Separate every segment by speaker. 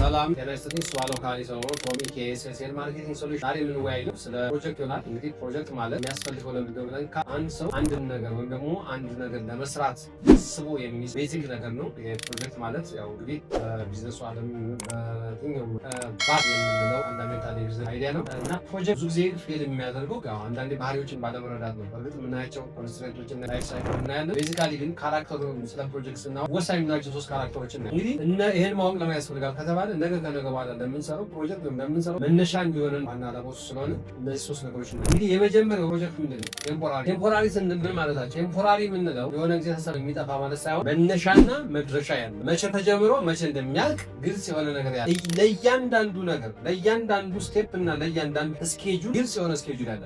Speaker 1: ሰላም ጤና ይስጥልኝ። ስዋለው ካሊ ሰው from EKS Marketing Solution። ዛሬ የምንወያየው ስለ ፕሮጀክት ይሆናል። እንግዲህ ፕሮጀክት ማለት የሚያስፈልገው ለምንድን ነው ብለን አንድ ሰው አንድን ነገር ወይም ደግሞ አንድ ነገር ለመስራት አስቦ basic ነገር ነው። ፕሮጀክት ማለት ያው እንግዲህ በቢዝነሱ ዓለም በየትኛውም ባት የምንለው fundamental የ business idea ነው እና ፕሮጀክት ብዙ ጊዜ fail የሚያደርገው ያው አንዳንዴ ባህሪዎችን ባለመረዳት ነው። በእርግጥ የምናያቸው constraint ኦችን life cycle እናያለን። Basically ግን character ኡ ስለ ፕሮጀክት ስናወራ ወሳኝ የምናቸው ሶስት character ኦችን ነው። እንግዲህ እነ ይህን ማወቅ ለምን ያስፈልጋል ከተባለ ነገ ከነገ በኋላ ለምንሰራው ፕሮጀክት ወይም ለምንሰራው መነሻ እንዲሆነን ዋና ዓላማው እሱ ስለሆነ እነዚህ ሶስት ነገሮች ነው። እንግዲህ የመጀመሪያው ፕሮጀክት ምንድን ነው? Temporary። Temporary ስንል ምን ማለታቸው? Temporary የምንለው የሆነ ጊዜ ተሰብ የሚጠፋ ማለት ሳይሆን መነሻና መድረሻ ያለው፣ መቼ ተጀምሮ መቼ እንደሚያልቅ ግልጽ የሆነ ነገር ያለ፣ ለእያንዳንዱ ነገር፣ ለእያንዳንዱ step እና ለእያንዳንዱ schedule ግልጽ የሆነ schedule ያለ፣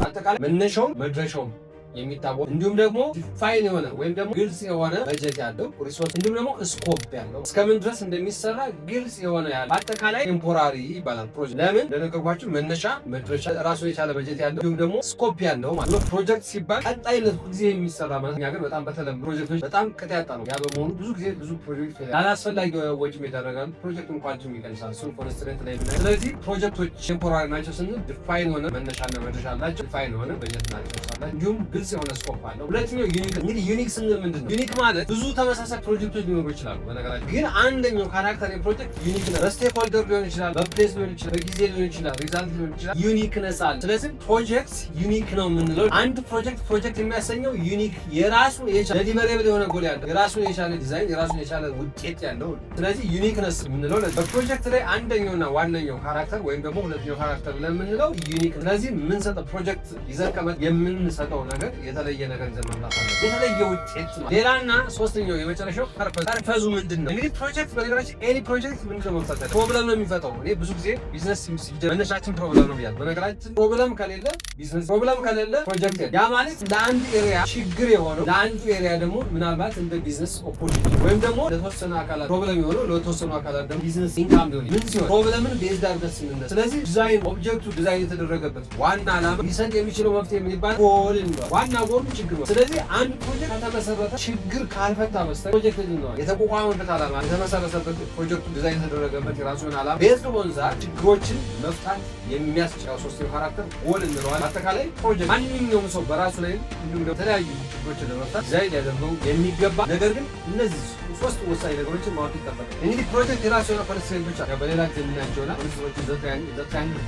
Speaker 1: አጠቃላይ መነሻውም መድረሻውም የሚታወቅ፣ እንዲሁም ደግሞ define የሆነ ወይም ደግሞ ግልጽ የሆነ በጀት ያለው፣ resource እንዲሁም ደግሞ scope ያለው፣ እስከምን ድረስ እንደሚሰራ ግልጽ የሆነ ያለው አጠቃላይ temporary ይባላል ፕሮጀክት። ለምን እንደነገርኳችሁ መነሻ መድረሻ፣ ራሱ የቻለ በጀት ያለው፣ እንዲሁም ደግሞ scope ያለው ማለት ነው። ፕሮጀክት ሲባል ቀጣይነት ጊዜ የሚሰራ ማለት እኛ ሀገር በጣም በተለምዶ ፕሮጀክቶች በጣም ቅጥ ያጣ ነው። ያ በመሆኑ ብዙ ጊዜ ብዙ ፕሮጀክት ያላስፈላጊ ወጪ ይደረጋሉ። ፕሮጀክቱን quality ይቀንሳል። እሱን constraint ላይ ብናይ፣ ስለዚህ ፕሮጀክቶች temporary ናቸው ስንል define የሆነ መነሻና መድረሻ አላቸው። Define የሆነ በጀትና resource አላቸው። እንዲሁም ግልጽ የሆነ scope አለው። ሁለተኛው unique። እንግዲህ unique ስንል ምንድን ነው? Unique ማለት ብዙ ተመሳሳይ ፕሮጀክቶች ሊኖሩ ይችላሉ። በነገራችን ግን አንደኛው character የፕሮጀክት unique ነው። በ stakeholder ሊሆን ይችላል፣ በ place ሊሆን ይችላል፣ በጊዜ ሊሆን ይችላል፣ result ሊሆን ይችላል። Uniqueness አለ። ስለዚህ ፕሮጀክት unique ነው የምንለው አንድ ፕሮጀክት ፕሮጀክት የሚያሰኘው unique የራሱ የቻለ deliverable የሆነ ጎል ያለው፣ የራሱን የቻለ ዲዛይን፣ የራሱን የቻለ ውጤት ያለው። ስለዚህ uniqueness የምንለው በፕሮጀክት ላይ አንደኛውና ዋነኛው character ወይም ደግሞ ሁለተኛው character ለምንለው unique። ስለዚህ የምንሰጠው ፕሮጀክት ይዘን ከመጣን የምንሰጠው ነገር የተለየ ነገር ይዘን መምጣት አለብን፣ የተለየ ውጤት። ሌላና ሶስተኛው የመጨረሻው purpose። Purpose ኡ ምንድን ነው? እንግዲህ ፕሮጀክት በነገራችን any project ምንድን ነው መፍታት ያለበት? Problem ነው የሚፈታው። እኔ ብዙ ጊዜ ቢዝነስ መነሻችን problem ነው ብያለሁ። በነገራችን problem ከሌለ ቢዝነስ፣ problem ከሌለ ፕሮጀክት የለም። ያ ማለት ለአንድ area ችግር የሆነው ለአንዱ area ደግሞ ምናልባት እንደ business opportunity ወይም ደግሞ ለተወሰኑ አካላት problem የሆነው ለተወሰኑ አካላት ደግሞ business income ሊሆን ምን ሲሆን problem ን based አድርገን ስንነሳ። ስለዚህ design object ኡ design የተደረገበት ዋና ዓላማ ሊሰጥ የሚችለው መፍትሄ ምን ይባላል? ጎል እንለዋለን። ዋና ጎሉ ችግር ነው። ስለዚህ አንድ ፕሮጀክት ከተመሰረተ ችግር ካልፈታ በስተቀር ፕሮጀክት እንለዋለን። የተቋቋመበት ዓላማ፣ የተመሰረተበት፣ ፕሮጀክቱ ዲዛይን የተደረገበት የራሱን ዓላማ based on that ችግሮችን መፍታት የሚያስችል ሶስተኛው character goal እንለዋለን። አጠቃላይ ፕሮጀክት ማንኛውም ሰው በራሱ ላይ እንዲሁም ደግሞ የተለያዩ ችግሮችን ለመፍታት ዲዛይን ሊያደርገው የሚገባ፣ ነገር ግን እነዚህ ሶስት ወሳኝ ነገሮችን ማወቅ ይጠበቃል። እንግዲህ ፕሮጀክት የራሱ የሆነ constraint ኦች አሉ። በሌላ ጊዜ የምናያቸው ይሆናል። Constraint ኦችን ዘጠኝ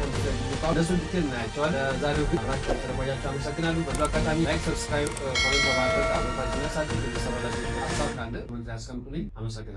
Speaker 1: constraint የሚባሉ እነሱን detail እናያቸዋለን። ዛሬው ግን አብራችሁ ስለቆያችሁ አመሰግናለሁ። በዚሁ አጋጣሚ like፣ subscribe፣ comment በማድረግ አብረታችን ያሳድግ። የተሰራላችሁ ሀሳብ ካለ comment ያስቀምጡልኝ። አመሰግናለሁ።